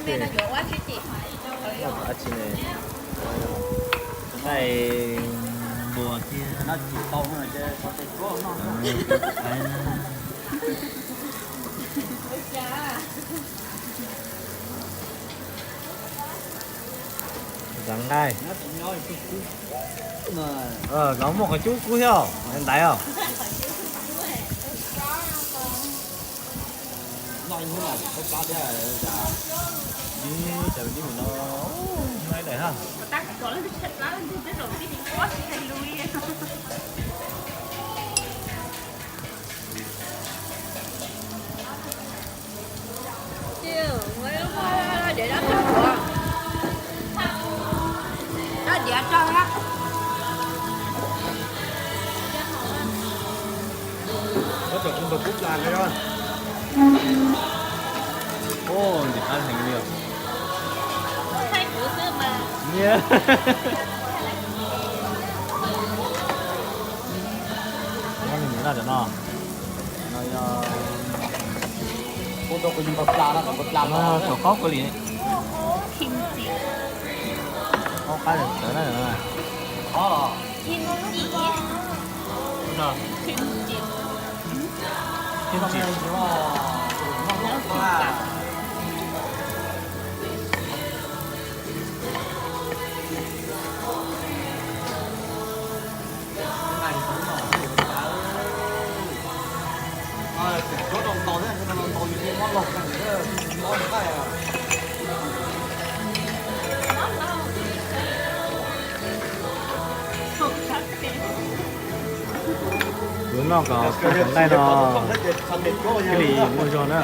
Dab tsi ne? Nqaij npua thiab. Nqaij. Los muaj qhov cub kub thiab os, ntaiv os. Ib, cas li no, no ib daim ha. Diav rau na. Ua, ntxim qab heev li os. Nyiam na cov no. Thaum qaub kawg li. Qaub qab tawv na. Yuav noj kom tag nqaij no thiaj li muaj zog na.